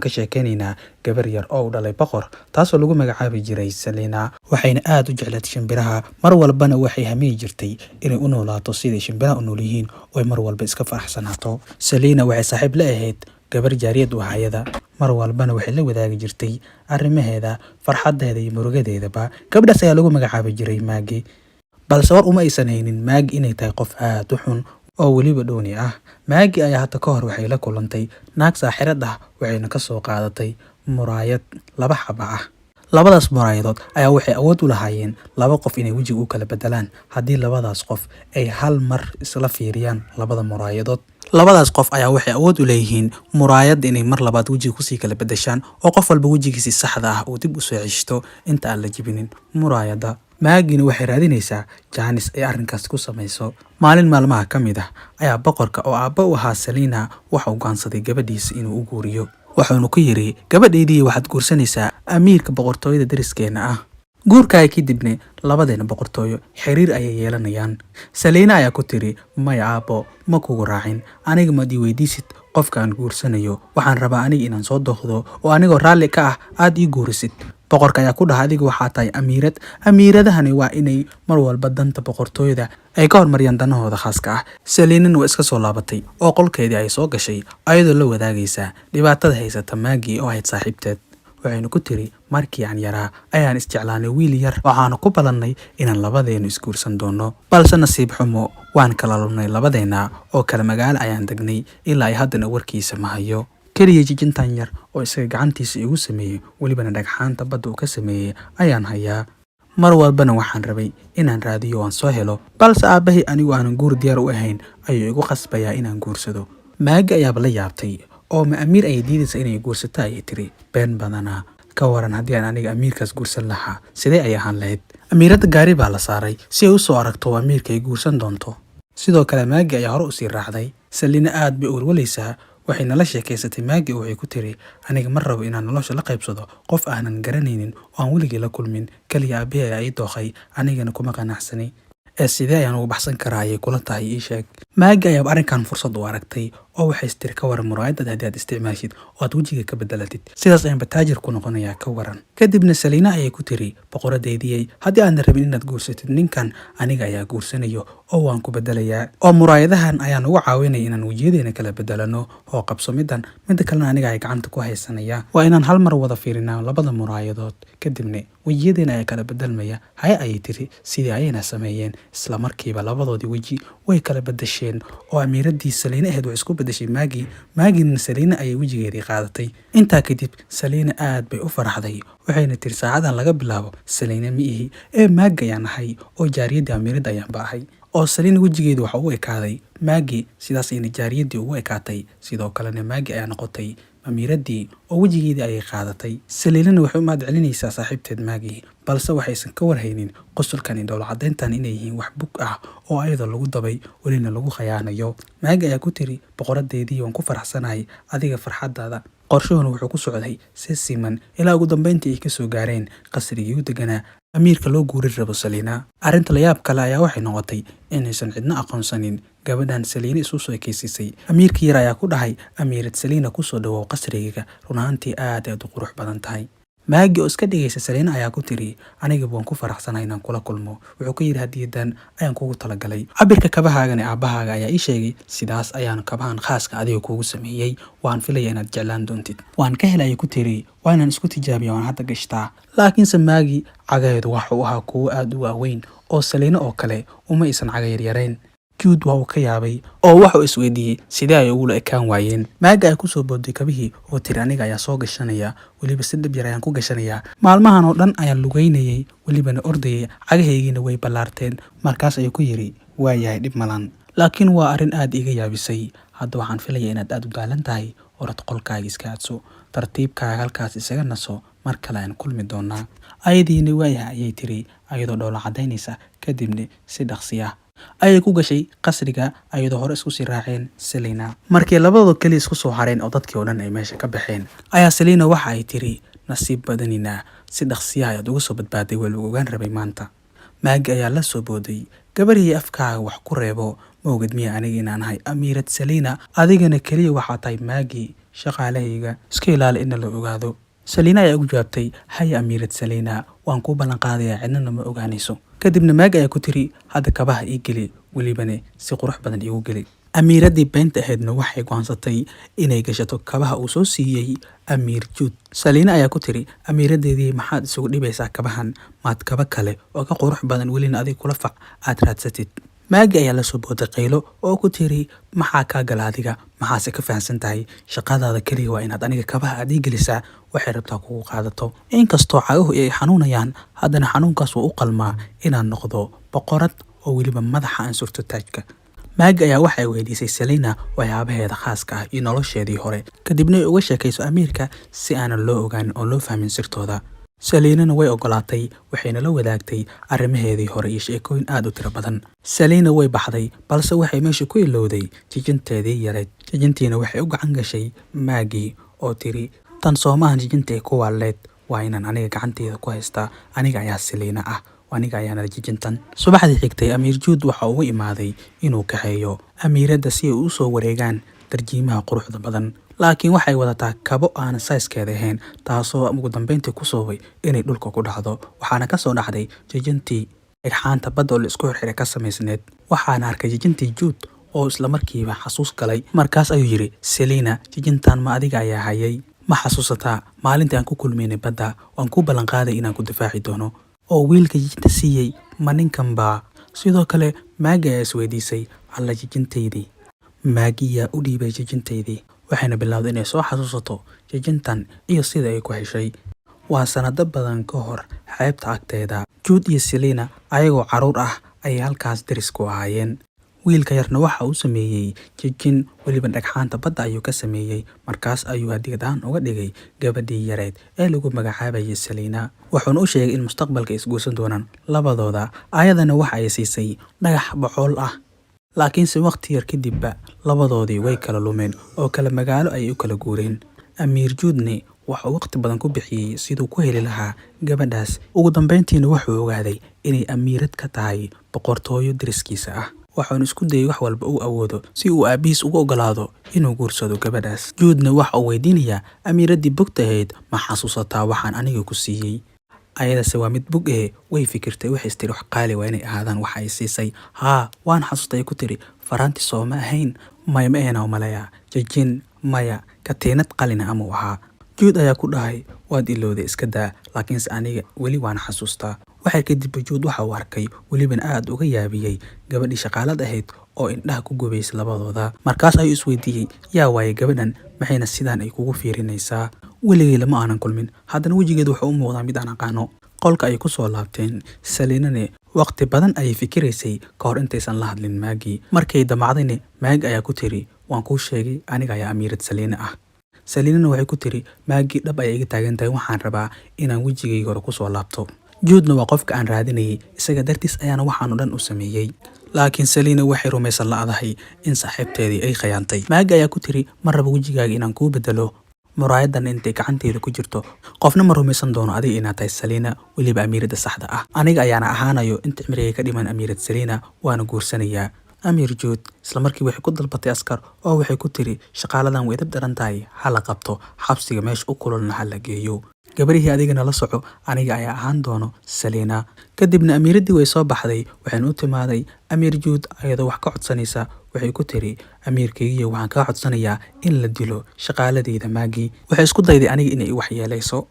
Ka sheekeynaynaa gabar yar oo u dhalay boqor, taasoo lagu magacaabi jiray Selina. Waxayna aad u jeclayd shimbiraha, mar walbana waxay hamiyi jirtay inay u noolaato siday shimbiraha u nool yihiin oo ay mar walba iska faraxsanaato. Selina waxay saaxiib la ahayd gabar jaariyad u ah ayada, mar walbana waxay la wadaagi jirtay arrimaheeda, farxadeeda iyo murugadeedaba. Gabadhaas ayaa lagu magacaabi jiray Maggie, balse war uma aysan haynin Maggie inay tahay qof aad u xun oo weliba dhooni ah. Maggie ayaa hadda ka hor waxay la kulantay naag saaxirad ah, waxayna ka soo qaadatay muraayad laba xaba ah. Labadaas muraayadood ayaa waxay awood u lahaayeen laba qof inay wejiga u kala bedelaan haddii labadaas qof ay hal mar isla fiiriyaan labada muraayadood. Labadaas qof ayaa waxay awood u leeyihiin muraayadda inay mar labaad wejiga kusii kala bedeshaan, oo qof walba wejigiisii saxda ah uu dib u soo ceshto inta aan la jebinin muraayadda. Maggina waxay raadinaysaa jaanis ay arrinkaas ku samayso. Maalin maalmaha ka mid ah ayaa boqorka oo aabba u ahaa Selina waxa uu go'aansaday gabadhiisa inuu u guuriyo, wuxuuna ku yidhi: "Gabadhaydii, waxaad guursanaysaa amiirka boqortooyada dariskeenna ah. Guurkaaga kadibna labadeena boqortooyo xiriir ayay yeelanayaan." Selina ayaa ku tiri: "Maya aabbo, ma kugu raacin. Aniga maad ii weydiisid qofka aan guursanayo? Waxaan rabaa aniga inaan soo dooqdo oo anigoo raalli ka ah aad ii guurisid." Boqorka ayaa ku dhaha: "Adiga waxaa tahay amiirad. Amiiradahani waa inay mar walba danta boqortooyada ay ka hormariyaan danahooda khaaska ah." Selinana waa iska soo laabatay oo qolkeedii ay soo gashay, ayadoo la wadaagaysa dhibaatada haysata Maggie oo ahayd saaxiibteed. Waxaynu ku tiri: "Markii aan yaraa ayaan isjeclaanay wiil yar, waxaanu ku ballannay inaan labadeenu isguursan doono, balse nasiib xumo waan kala lunay labadeenna oo kala magaalo ayaan degnay. Ilaa ay haddana warkiisa ma hayo. Keliya jijintan yar oo isaga gacantiisa igu sameeyey, welibana dhagxaanta badda uu ka sameeyey ayaan hayaa. Mar walbana waxaan rabay inaan raadiyo oo aan soo helo, balse aabbahay anigu aanan guur diyaar u ahayn ayuu igu qasbayaa inaan guursado." Maggie ayaaba la yaabtay oo "Ma amiir ayay diidaysa inay guursato?" ayay tiri. "Been badanaa. Ka waran haddii aan aniga amiirkaas guursan lahaa, sidee ay ahaan lahayd?" Amiiradda gaari baa la saaray si ay u soo aragto amiirka ay guursan doonto. Sidoo kale Maggie ayaa hore usii raacday. Salina aad bay u walwalaysaa. Waxayna la sheekaysatay Maggie oo waxay ku tiri: "Aniga ma rabo inaan nolosha la qaybsado qof aanan garanaynin oo aan weligii la kulmin. Kaliya aabbahay ayaa ii dooqay, anigana kuma qanacsanay. Ee sidee ayaan ugu baxsan karaa ayay kula tahay? Ii sheeg." Maggie ayaaba arrinkan fursad u aragtay oo waxay istiri: "Ka waran muraayadada haddii aad isticmaashid oo aad wejiga ka bedelatid? Sidaas ayaan taajir ku noqonayaa, ka waran?" Kadibna Saliina ayay ku tiri: "Boqoradeydiyey, haddii aadan rabin inaad guursatid ninkan, aniga ayaa guursanayo oo waan ku bedelayaa, oo muraayadahan ayaan ugu caawinaya inaan wejiyadeena kala bedelano. Oo qabso middan, midda kalena aniga ay gacanta ku haysanaya. Waa inaan hal mar wada fiirinaa labada muraayadood, kadibna wejiyadeena ayaa kala bedelmaya." "Haye," ayay tiri. Sidii ayayna sameeyeen. Isla markiiba labadoodii weji way kala bedesheen, oo amiiradii Saliina ahayd way isku bedeshay Maggie, Maggiena Saliina ayay wejigeedii qaadatay. Intaa kadib Saliina aad bay u faraxday, waxayna tiri: "Saacadan laga bilaabo Saliina ma ihi ee Maggie ayaan ahay, oo jaariyaddii amiiradda ayaanba ahay." Oo Saliina wejigeedu waxa u ekaaday Maggie, sidaas ayna jaariyaddii ugu ekaatay. Sidoo kalena Maggie ayaa noqotay amiiraddii oo wejigeedii ayay qaadatay. Saliinana waxay u mahad celinaysaa saaxiibteed Maggie, balse waxaysan ka warhaynin qosolkan iyo dhoola caddeyntan inay yihiin wax bug ah oo ayadoo lagu dabay, welina lagu khayaanayo. Maggie ayaa ku tiri: "Boqoradeydii, waan ku faraxsanahay adiga farxaddaada." Qorshuhuna wuxuu ku socday si siman ilaa ugu dambeyntii ay kasoo gaareen qasrigii u deganaa amiirka loo guuri rabo Saliina. Arrinta layaab kale ayaa waxay noqotay inaysan cidna aqoonsanin gabadhan Saliina isu soo ekeysiisay. Amiirkii yar ayaa ku dhahay: "Amiirad Saliina, kusoo dhawow qasrigayga. Run ahaantii aad aad u qurux badan tahay." Maggie oo iska dhigaysa Saliina ayaa ku tiri: "Aniga waan ku faraxsanahay inaan kula kulmo." Wuxuu ku yidhi: "Hadiyadan ayaan kugu talagalay. Cabirka kabahaagani aabbahaaga ayaa ii sheegay, sidaas ayaan kabahan khaaska adiga kuugu sameeyey. Waan filaya inaad jeclaan doontid." "Waan ka helay," ayay ku tiri. "Waa inaan isku tijaabiya waan hadda gashtaa." Laakiinse Maggie cagaheedu waxa uu ahaa kuwo aad u waaweyn, oo Saliina oo kale uma aysan caga yaryarayn. Jude waa uu ka yaabay oo wuxuu isweydiiyey sidee ay ugula ekaan waayeen. Maggie ay kusoo booday kabihii oo tiri: "Aniga ayaa soo gashanaya, weliba si dhib yar ayaan ku gashanayaa. Maalmahan oo dhan ayaan lugeynayay, welibana ordayay, cagahaygiina way ballaarteen." Markaas ayuu ku yidhi: "Waayahay, dhib malan, laakiin waa arrin aad iiga yaabisay. Hadda waxaan filaya inaad aad u daalan tahay. Orod qolkaaga iska aadso, tartiibkaaga halkaas isaga naso. Mar kale ayaan kulmi doonaa." Ayadiina "Waayahay," ayay tiri, ayadoo dhoola caddaynaysa. Kadibna si dhaqsi ah ayay ku gashay qasriga, ayadoo hore isku sii raaceen Selina. Markii labadooda keliya isku soo hareen oo dadkii oo dhan ay meesha ka baxeen, ayaa Selina waxa ay tiri: "Nasiib badanina, si dhaqsiyaha ayaad uga soo badbaaday. Waa lagu ogaan rabay maanta." Maggie ayaa la soo booday: "Gabarhii, afkaaga wax ku reebo. Ma ogid miya aniga inaan ahay amiirad Selina, adigana keliya waxaa tahay Maggie?" Shaqaalahayga iska ilaali in la ogaado. Saliina ayaa ugu jawaabtay, "Haya Amiirad Saliina, waan kuu ballan qaadayaa, cidnana ma ogaanayso." Kadibna Maagi ayaa ku tiri, "Hadda kabaha ii geli, welibana si qurux badan iigu geli." Amiiraddii beenta ahaydna waxay go'aansatay inay gashato kabaha uu soo siiyey Amiir Juud. Saliina ayaa ku tiri, "Amiiraddeedii, maxaad isugu dhibaysaa kabahan? Maad kaba kale oo ka qurux badan welina adig kula fac aad raadsatid?" Maagi ayaa lasoo booday qaylo oo ku tiri, "Maxaa kaa gala adiga? Maxaase ka fahamsan tahay? Shaqadaada keliya waa inaad aniga kabaha aad ii gelisaa, waxay rabtaa kugu qaadato. Inkastoo cagahu ay xanuunayaan, haddana xanuunkaas wuu u qalmaa inaan noqdo boqorad oo weliba madaxa aan surto taajka." Maagi ayaa waxay weydiisay Saliina waxyaabaheeda khaaska ah iyo nolosheedii hore, kadibna ay uga sheekayso amiirka si aanan loo ogaanin oo loo fahmin sirtooda. Saliinana way ogolaatay, waxayna la wadaagtay arrimaheedii hore iyo sheekooyin aad u tiro badan. Saliina way baxday, balse waxay meesha ku ilowday jijinteedii yareyd. Jijintiina waxay u gacan gashay Maagi oo tiri, "Tan soomahan jijinta ay ku waalleed, waa inaan aniga gacanteyda ku haystaa. Aniga ayaa Saliina ah, aniga ayaana jijintan." Subaxdii xigtay Amiir Juud waxa uu imaaday inuu kaxeeyo amiiradda si ay u soo wareegaan darjiimaha quruxda badan, laakiin waxay wadataa kabo aan size-keeda ahayn, taasoo ugu dambeyntii ku sababay inay dhulka ku dhacdo. Waxaana kasoo dhacday jijintii dhagxaanta badda oo la isku xirxiray ka samaysneed. Waxaana arkay jijintii Juud oo isla markiiba xasuus galay. Markaas ayuu yidhi, "Saliina, jijintan ma adiga ayaa hayay? Ma xasuusataa maalintii aan ku kulmaynay badda? Waan kuu ballan qaaday inaan ku difaaci doono. Oo wiilka jijinta siiyey ma ninkan baa?" Sidoo kale Maagi ayaa isweydiisay, "Alla, jijintaydii, Maagiyaa u dhiibay jijintaydii?" Waxayna bilowday inay soo xasuusato jijintan iyo sida ay ku heshay. Waa sanado badan ka hor, xeebta agteeda. Juud iyo Saliina ayagoo carruur ah ayay halkaas deris ku ahaayeen. Wiilka yarna waxa uu sameeyey jijin, weliba dhagxaanta badda ayuu ka sameeyey. Markaas ayuu hadiyad ahaan uga dhigay gabadhii yareyd ee lagu magacaabayay Saliina, wuxuuna u sheegay in mustaqbalka ay isguursan doonaan labadooda. Ayadana waxa ay siisay dhagax bocool ah. Laakiinse waqti yar kadibba labadoodii way kala lumeen oo kala magaalo ayay u kala guureen. Amiir Juudne waxa uu waqti badan ku bixiyey siduu ku heli lahaa gabadhaas. Ugu dambeyntiina wuxuu ogaaday inay amiirad ka tahay boqortooyo deriskiisa ah, waxaanu isku dayay wax walba uu awoodo si uu aabihiis ugu ogolaado inuu guursado gabadhaas. Juudna waxa uu weydiinayaa amiiraddii bogta ahayd, "Ma xasuusataa waxaan aniga ku siiyey?" Ayadase waa mid bog ehe, way fikirtay, waxay istiri wax qaali waa inay ahaadaan waxa ay siisay. "Haa, waan xasuustay," ku tiri. "Faraanti sooma ahayn?" "Maya, ma ahayn umaleeyaa." "Jijin?" "Maya." "Katiinad qalina amuu ahaa?" Juud ayaa ku dhahay, "Waad ilowday, iska daa, laakiinse aniga weli waan xasuustaa." Waxay kadib Juud waxa uu arkay, welibana aad uga yaabiyey, gabadhii shaqaalad ahayd oo indhaha ku gubaysay labadooda. Markaas ayuu isweydiiyey, "Yaa waaye gabadhan? Maxayna sidaan ay kugu fiirinaysaa? Weligay lama aanan kulmin, haddana wejigeedu wuxuu u muuqdaa mid aan aqaano." Qolka ay ku soo laabteen. Saliinane waqti badan ayay fikiraysay ka hor intaysan la hadlin Maagi. Markay damacdayne, Maagi ayaa ku tiri, "Waan kuu sheegay, aniga ayaa amiirad Saliina ah." Saliinana waxay ku tiri, "Maagi, dhab ayay iga taagan tahay, waxaan rabaa inaan wejigayga hore kusoo laabto. Juudna waa qofka aan raadinayay, isaga dartiis ayaana waxaan oo dhan u sameeyey." Laakiin Saliina waxay rumaysan la'dahay in saaxiibteedii ay khayaantay. Maagi ayaa ku tiri, "Ma rabo wejigaaga inaan kuu bedelo. Muraayadan intay gacanteyda ku jirto, qofna ma rumaysan doono adiga inaad tahay Saliina, weliba amiiradda saxda ah. Aniga ayaana ahaanayo inta cimrigay ka dhiman amiirad Saliina, waana guursanayaa Amiir Juud." Isla markii waxay ku dalbatay askar oo waxay ku tiri, "Shaqaaladan way edeb daran tahay, ha la qabto, xabsiga meesha u kululna ha la geeyo. Gabarihii adigana la soco, aniga ayaa ahaan doono Saliina." Kadibna amiiraddii way soo baxday, waxayna u timaaday Amiir Juud ayadoo wax ka codsanaysa. Waxay ku tiri, "Amiirkaygiyo, waxaan kaa codsanayaa in la dilo shaqaaladeyda Maagi. Waxay isku dayday aniga inay i waxyeelayso.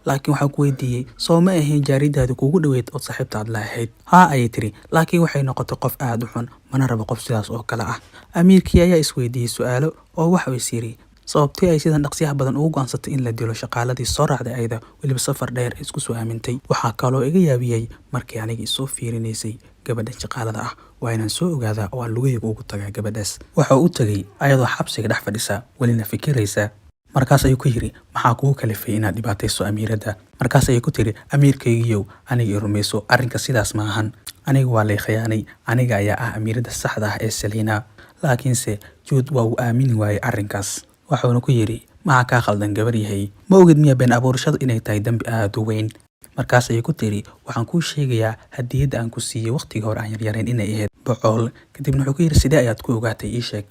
Laakiin waxaan ku weydiiyey, soo ma ahayn jaariyadaada kuugu dhoweyd ood saaxiibtaad la ahayd?" "Haa," ayay tiri, "laakiin waxay noqotay qof aad u xun, mana rabo qof sidaas oo kale ah." Amiirkii ayaa isweydiiyey su-aalo oo waxa uu is yiri, sababtee ay sidan dhaqsiyaha badan ugu go'aansatay in la dilo shaqaaladii soo raacday ayada, weliba safar dheer ay isku soo aamintay? Waxaa kaloo iga yaabiyey markii aniga isoo fiirinaysay gabadhan shaqaalada ah. Waa inaan soo ogaadaa oo aan lugahayga ugu tagaa gabadhaas. Waxa uu u tagay ayadoo xabsiga dhex fadhisa, welina fikiraysa. Markaas ayuu ku yiri, "Maxaa kugu kalifay inaad dhibaatayso amiiradda?" Markaas ayay ku tiri, "Amiirkaygiyow, aniga i rumayso, arrinka sidaas ma ahan. Aniga waa lay khiyaanay, aniga ayaa ah amiiradda saxda ah ee Saliina." Laakiinse Juud waa uu aamini waayey arrinkaas, wuxuuna ku yidhi, "Maxaa kaa khaldan, gabar yahay? Ma ogid miya been abuurashadu inay tahay dembi aad u weyn?" Markaas ayay ku tiri, "Waxaan kuu sheegayaa hadiyadda aan ku siiyey waqtigii hore aan yaryarayn inay ahayd bocool." Kadibna wuxuu ku yidhi, "Sidee ayaad ku ogaatay? Ii sheeg."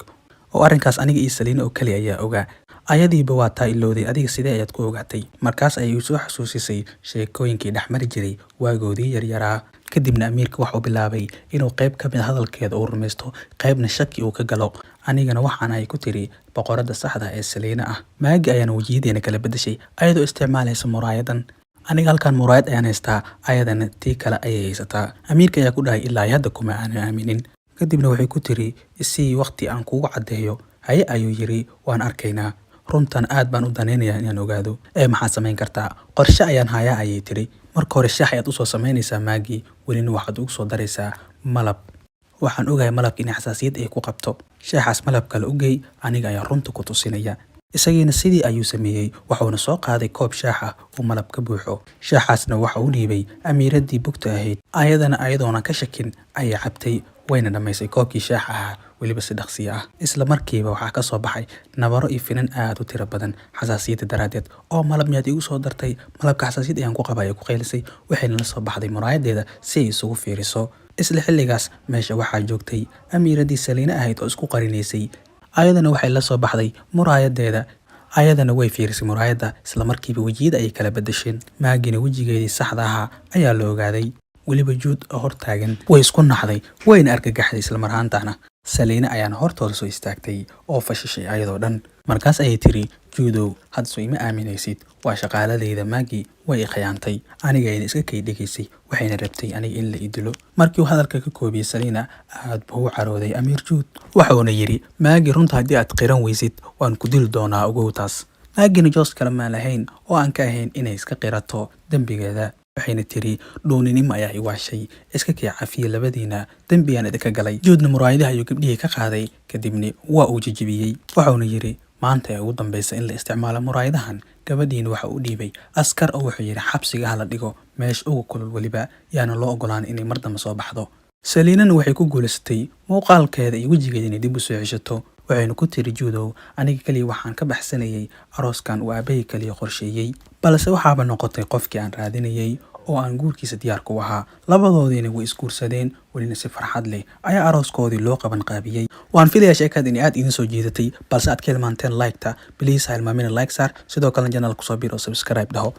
"Oo arrinkaas aniga iyo Saliina oo keli ayaa ogaa. Ayadiiba waa taa ilowday, adiga sidee ayaad ku ogaatay? Markaas ayay soo xasuusisay sheekooyinkii dhexmari jiray waagoodii yaryaraa. Kadibna amiirka waxuu bilaabay inuu qayb ka mid hadalkeeda uu rumaysto, qaybna shaki uu ka galo. Anigana waxaan ahay, ku tiri, boqoradda saxda ee Saliina ah. Maagi ayaana wejiyadeena kala bedeshay ayadoo isticmaalaysa muraayadan. Aniga halkan muraayad ayaan haystaa, ayadana tii kale ayay haysataa. Amiirka ayaa ku dhahay, ilaa hadda kuma aanan aaminin. Kadibna waxay ku tiri, isii waqti aan kugu caddeeyo. Haye, ayuu yiri, waan arkaynaa. Runtan aad baan u danaynayaa inaan ogaado. Ee maxaad samayn kartaa? Qorshe ayaan hayaa, ayay tiri. Marka hore shaah ayaad usoo samaynaysaa Maagi, welina waxaad ugu soo daraysaa malab. Waxaan ogahay malabka in xasaasiyad ay ku qabto. Shaaxaas malab kale u geey, aniga ayaa runta ku tusinaya. Isagiina sidii ayuu sameeyey, wuxuuna soo qaaday koob shaax ah oo malab ka buuxo. Shaaxaasna waxa uu dhiibay amiiraddii bugta ahayd. Ayadana ayadoona ka shakin ayay cabtay, wayna dhammaysay koobkii shaax ahaa, weliba si dhaqsiya ah. Isla markiiba waxaa ka soo baxay nabaro iyo finan aad u tiro badan xasaasiyadda daraaddeed. Oo malab miyaad igu soo dartay? Malabka xasaasiyad ayaan ku qabay, ku qaylisay, waxayna la soo baxday muraayadeeda si ay isugu fiiriso. Isla xilligaas meesha waxaa joogtay amiiraddii Saliina ahayd oo isku qarinaysay. Ayadana waxay la soo baxday muraayadeeda. Ayadana way fiirisay muraayadda, isla markiiba wejiyada ayay kala bedesheen. Maagina wejigeedii saxda ahaa ayaa la ogaaday. Weliba Juud oo hortaagan way isku naxday, wayna argagaxday. Isla mar ahaantaana Saliina ayaana hortooda soo istaagtay oo fashishay ayadoo dhan. Markaas ayay tiri, Juudow, hadda soo ima aaminaysid? Waa shaqaaladeyda Maagi, way i khiyaantay, aniga ayna iska kay dhigaysay, waxayna rabtay aniga in la i dilo. Markii uu hadalka ka koobiyey Saliina, aad buu u carooday amiir Juud, waxuuna yidhi, Maagi, runta haddii aad qiran weysid waan ku dili doonaa, ogow taas. Maagina choice kale maan lahayn oo aan ka ahayn inay iska qirato dembigeeda. Waxayna tiri, dhuuninimo ayaa i waashay, iska kii cafiya labadiina, dembigaan idinka galay. Juudna muraayadaha ayuu gabdhihii ka qaaday, kadibna waa uu jejebiyey, wuxuuna yidhi, maanta ee ugu dambeysa in la isticmaalo muraayadahan. Gabadhiina waxa uu dhiibay askar oo wuxuu yidhi, xabsiga hala dhigo, meesha ugu kulul weliba, yaana loo ogolaan inay mar dambe soo baxdo. Saliinana waxay ku guulaysatay muuqaalkeeda iyo wejigeeda inay dib u soo ceshato. Waxaynu ku tiri, Juudow, aniga kaliya waxaan ka baxsanayay arooskan uu aabbahay kaliya qorsheeyey, balse waxaaba noqotay qofkii aan raadinayay oo aan guurkiisa diyaarka u ahaa. Labadoodiina way isguursadeen, welina si farxad leh ayaa arooskoodii loo qaban qaabiyey. Waan filayaa sheekada inay aad idin soo jiidatay, balse aad ka hilmaanteen like-ta. Please ha hilmaamina like saar, sidoo kalena channel kusoo biir oo subscribe dhaho.